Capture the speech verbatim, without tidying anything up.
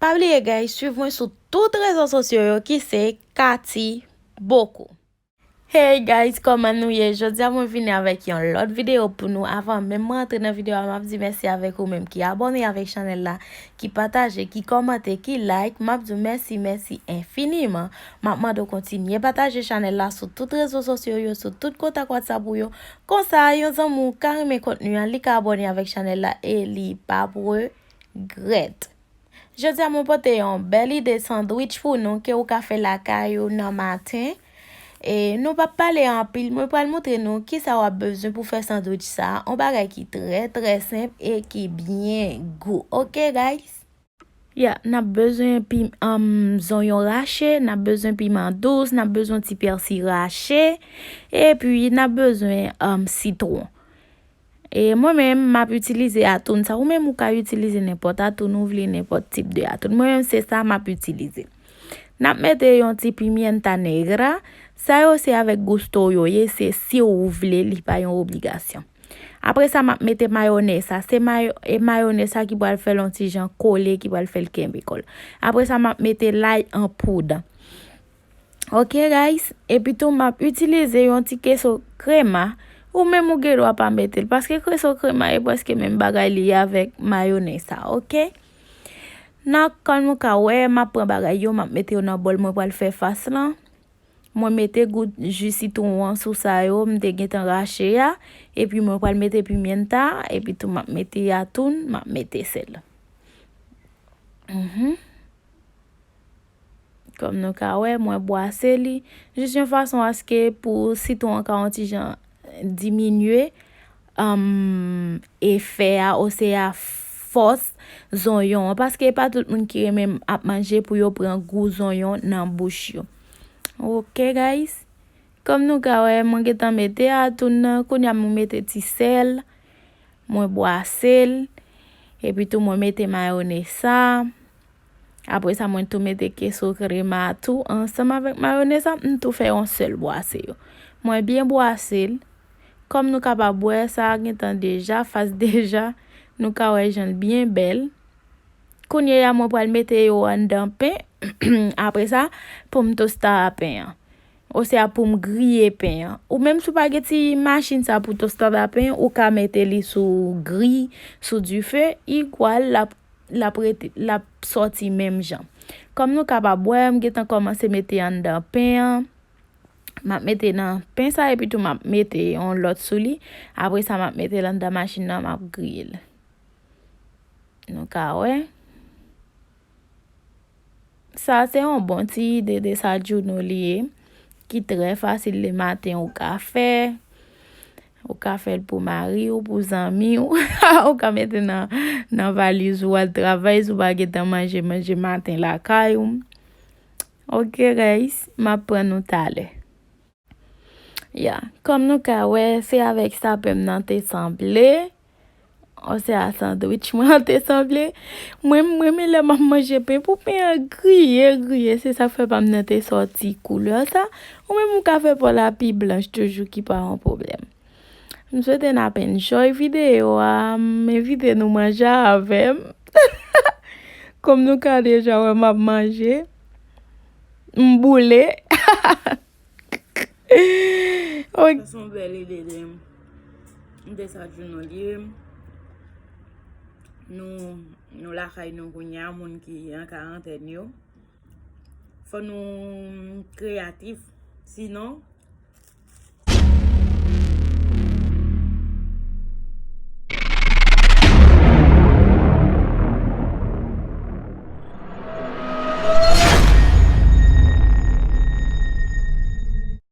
Pa bliye, guys, swiv mwen sou tout rezo sosyo yo ki se Cathy Bocou. Hey guys, kòman nou ye? Jodi a mwen vini avèk yon lòt videyo pou nou. Avan menm mwen antre nan videyo a, m ap di mèsi avèk ou menm ki abòne avèk chanèl la, ki pataje, ki kòmante, ki like. M ap di w mèsi, mèsi enfiniman. M ap mande w kontinye pataje chanèl la sou tout rezo sosyo yo, sou tout kontak WhatsApp ou yo. Konsa, yon zanmi w ka renmen kontni an, li ka abòne avèk chanèl la e li p ap regrèt. Jodi a mwen pote yon bèl ide sandwich pou nou ke ou ka fè lakay ou nan maten. E nou p ap pale anpil, mwen pral montre nou kisa w ap bezwen pou fè sandwich sa, yon bagay ki trè, trè senp e ki byen gou. Oke, guys? Ya, n ap bezwen pim, um, zonyon rache, n ap bezwen piman dous, n ap bezwen ti pèsi rache, epi n ap bezwen, um, sitwon. E mwen menm, m ap itilize atoun sa. Ou menm, ou ka itilize nenpòt atoun ou vle, nenpòt tip de atoun. Mwen menm, se sa m ap itilize. N ap mete yon ti pimienta negra. Sa yo se avèk gusto w yo ye, se si w vle, li pa yon obligasyon. Apre sa, m ap mete mayonèz sa. Se mayo, e mayonèz sa ki pral fè l yon ti jan kole, ki pral fè l kenbe kò l. Apre sa, m ap mete lay an poud. Ok, guys? Epi tou, m ap itilize yon ti keso krema. Ou menm ou gen dwa pa mete l, paske keso krema e prèske menm bagay li ye avèk mayonèz sa, ok? Nan, kòm nou ka wè, m ap pran bagay yo, m ap mete yo nan bòl mwen pral fè fas lan. Mwen mete gout ji sitwon an sou sa yo, m te gentan rache a. Epi mwen pral mete pimienta, epi tou m ap mete atoun, m ap mete sèl. Mhm. Kòm nou ka wè, mwen bwase li. Jis yon fason aske pou sitwon an ka yon ti jan diminye, um, efè a, osea fòs zonyon an. Paske e pa tout moun ki renmen ap manje pou yo pran gou zonyon nan bouch yo. Ok, guys? Kòm nou ka wè, mwen gentan mete atoun nan. Kounye a mwen mete ti sèl. Mwen bwase l. Epi tou mwen mete mayonèz sa. Apre sa, mwen tou mete keso krema tou ansanm avèk mayonèz sa. M tou fè yon sèl bwase yo. Mwen byen bwase l. Kòm nou kapab wè, sa gentan deja, fas deja. Nou ka wè jan l byen bèl. Kounye a, mwen pral mete yo anndan pen. Apre sa, pou m tosta pen an. Osea pou m griye pen an. Ou menm si w pa gen ti machin sa pou tosta pen, ou ka mete li sou gri, sou dife, igwal l ap, l ap rete, l ap sòti menm jan. Kòm nou kapab wè, m gentan kòmanse mete anndan pen an. M ap mete nan pen sa, epi tou m ap mete yon lòt sou li. Apre sa, m ap mete l anndan machin nan, m ap griye l. Nou ka wè. Sa se yon bon ti ide desayuno li ye, ki trè fasil le maten ou ka fè. Ou ka fè l pou mari w, pou zanmi w. Ou ka mete nan, nan valiz ou al travay si w pa gentan manje, manje maten lakay ou. Ok, guys, m ap pran nou talè. Ya, kòm nou ka wè, se avèk sa pen m nan te sanble. Osea sandwich mwen an te sanble. Mwen, mwen renmen lè m ap manje pen pou pen an griye, griye. Se sa k fè pa m nan te sòti koulè sa. Ou menm ou ka fè pa w la pi blanch toujou ki pa yon pwoblèm. M swete n ap enjoy videyo a. M envite nou manje avè m. Kòm nou ka deja wè m ap manje. M boule. Ok. Sa se yon bèl ide de, de sa Juno li ye. Nou, nou lakay nou kounye a, moun ki an karantèn yo. Fò nou kreyatif. Sinon,